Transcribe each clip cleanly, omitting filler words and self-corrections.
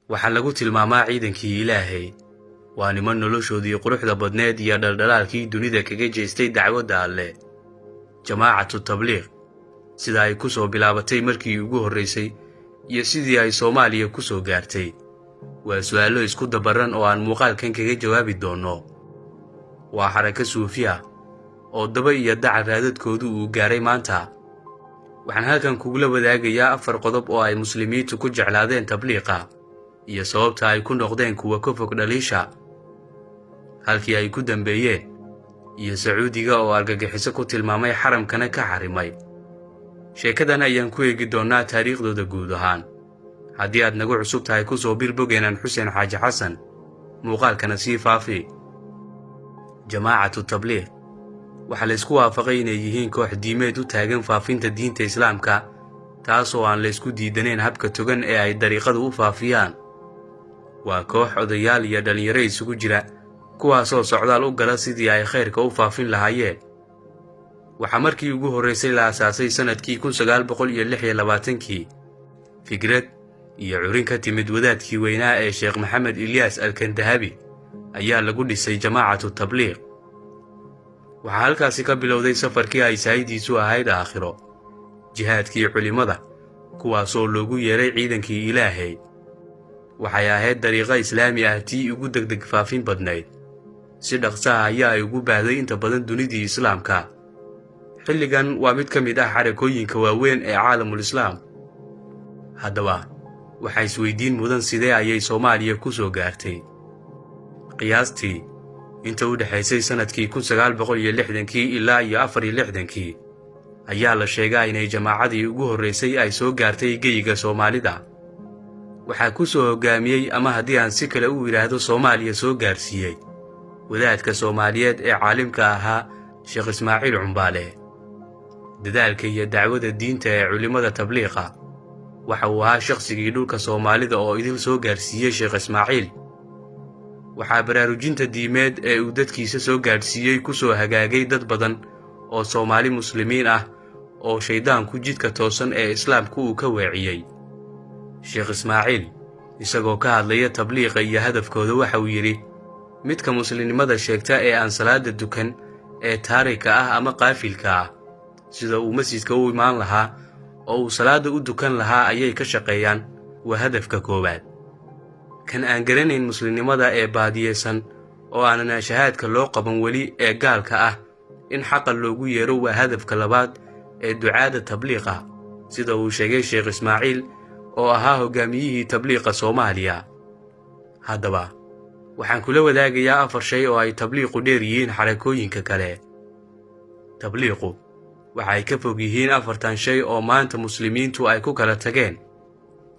Waxaa lagu tilmaamaa ciidankii Ilaahay. Waa niman noloshoodii quruxda badneed iyo dhaldhalaalkii dunida kaga jeestay dacwadda Alleh. Jamaacatu Tabliiq sida ay ku soo bilaabatay markii ugu horraysay iyo sidii ay Soomaaliya ku soo gaartay waa su'aallo isku dabaran oo aan muuqaalkan kaga jawaabi doonno. Waa xarako suufi ah oo daba iyo dacal raadadkoodu uu gaaray maanta. Waxaan halkan kugula wadaagayaa afar qodob oo ay Muslimiintu ku jeclaadeen Tabliiqa iyo sababta ay ku noqdeen kuwa ka fog dhaliisha, halkii ay ku dambeeyeen, iyo Sacuudiga oo argagixiso ku tilmaamay, xaramkana ka xarimay. Sheekadan ayaan ku eegi doonnaa taariikhdooda guud ahaan. Haddii aad nagu cusub tahay, ku soo biir boggeenan Xuseen Xaaji Xasan, muuqaalkana sii faafi. Jamaacatu Tabliiq waxaa laysku waafaqay inay yihiin koox diimeed u taagan faafinta diinta Islaamka, taasoo aan laysku diidanayn habka togan ee ay dariiqadu u faafiyaan. Waa koox odayaal iyo dhallinyaro isugu jira, kuwaasoo socdaal u gala sidii ay khayrka u faafin lahaayeen. Waxaa markii ugu horraysay la asaasay sannadkii 1926-kii. Fikrad iyo curin ka timid wadaadkii weynaa ee Sheekh Maxamed Ilyaas Alkandahabi ayaa lagu dhisay Jamaacatu Tabliiq. Waxaa halkaasi ka bilowday safarkii ay saahidiisu ahayd aakhiro, jihaadkii culimmada, kuwaasoo loogu yeeray ciidankii Ilaahay. Waxay ahayd dariiqo Islaami ah tii ugu degdeg faafin badnayd. Si dhaqsaha ayaa ay ugu baahday inta badan dunidii Islaamka. Xilligan waa mid ka mid ah xarakooyinka waaweyn ee caalamul Islaam. Haddaba waxaa isweydiin mudan, sidee ayay Soomaaliya ku soo gaartay? Qiyaastii inta u dhexaysay sannadkii 1960-kii ilaa iyo 64-kii ayaa la sheegaa inay jamaacadii ugu horraysay ay soo gaartay geyiga Soomaalida. Waxaa ku soo hoggaamiyey, ama haddii aan si kale u yidhaahdo Soomaaliya soo gaarsiiyey, wadaadka Soomaaliyeed ee caalimka ahaa, Sheekh Ismaaciil Cumbaale. Dadaalka iyo dacwada diinta ee culimmada Tabliiqa waxa uu ahaa shakhsigii dhulka Soomaalida oo idil soo gaarsiiyey Sheekh Ismaaciil. Waxaa baraarujinta diimeed ee uu dadkiisa soo gaadhsiiyey ku soo hagaagay dad badan oo Soomaali Muslimiin ah oo shayddaanku jidka toosan ee Islaamku uu ka weeciyey. Sheekh Ismaaciil isagoo ka hadlaya Tabliiqa iyo hadafkooda waxa uu yidhi: "Midka muslimnimada sheegta ee aan salaada dukan, ee taarika ah ama qaafilka ah, sida uu masjidka u imaan lahaa oo uu salaadda u dukan lahaa ayay ka shaqeeyaan. Waa hadafka koowaad. Kan aan garanayn muslimnimada ee baadiyeysan oo aanan shahaadka loo qaban weli ee gaalka ah, in xaqa loogu yeero waa hadafka labaad ee ducaadda Tabliiqa," sida uu sheegay Sheekh Ismaaciil oo ahaa hogaamiyihii Tabliiqa Soomaaliya. Haddaba waxaan kula wadaagayaa afar shay oo ay Tabliiqu dheer yihiin xarakooyinka kale. Tabliiqu waxay ka fog yihiin afartan shay oo maanta Muslimiintu ay ku kala tageen: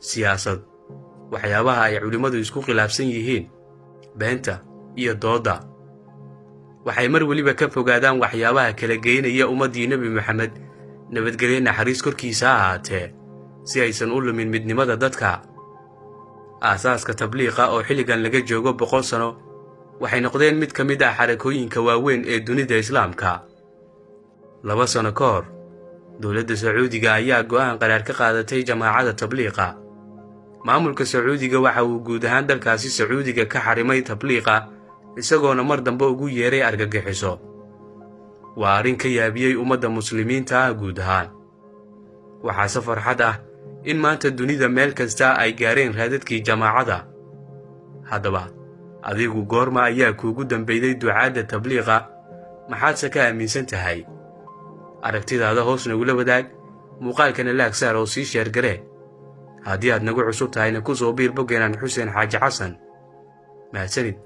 siyaasad, waxyaabaha ay culimmadu isku khilaafsan yihiin, beenta iyo doodda. Waxay mar weliba ka fogaadaan waxyaabaha kala geynaya ummaddii Nebi Moxamed, nabadgelye naxariis korkiisa ha ahaatee, si aysan u lumin midnimada dadka. Aasaaska Tabliiqa oo xilligan laga joogo 100 sano, waxay noqdeen mid ka mid ah xarakooyinka waaweyn ee dunida Islaamka. 2 sano ka hor, dowladda Sacuudiga ayaa go'aan qaraar ka qaadatay jamaacada Tabliiqa. Maamulka Sacuudiga waxa uu guud ahaan dalkaasi Sacuudiga ka xarimay Tabliiqa, isagoona mar dambe ugu yeeray argagixiso. Waa arrin ka yaabiyey ummadda Muslimiinta ah guud ahaan. Waxaase farxad ah in maanta dunida meel kasta ay gaareen raadadkii jamaacada. Haddaba adigu goorma ayaa kuugu dambeyday ducaadda Tabliiqa? Maxaadse ka aaminsan tahay? Aragtidaada hoos nagula wadaag, muuqaalkana like saar oo sii share garee. Haddii aad nagu cusub tahayna, ku soo biir boggeenan Xuseen Xaaji Xasan. Mahadsanid.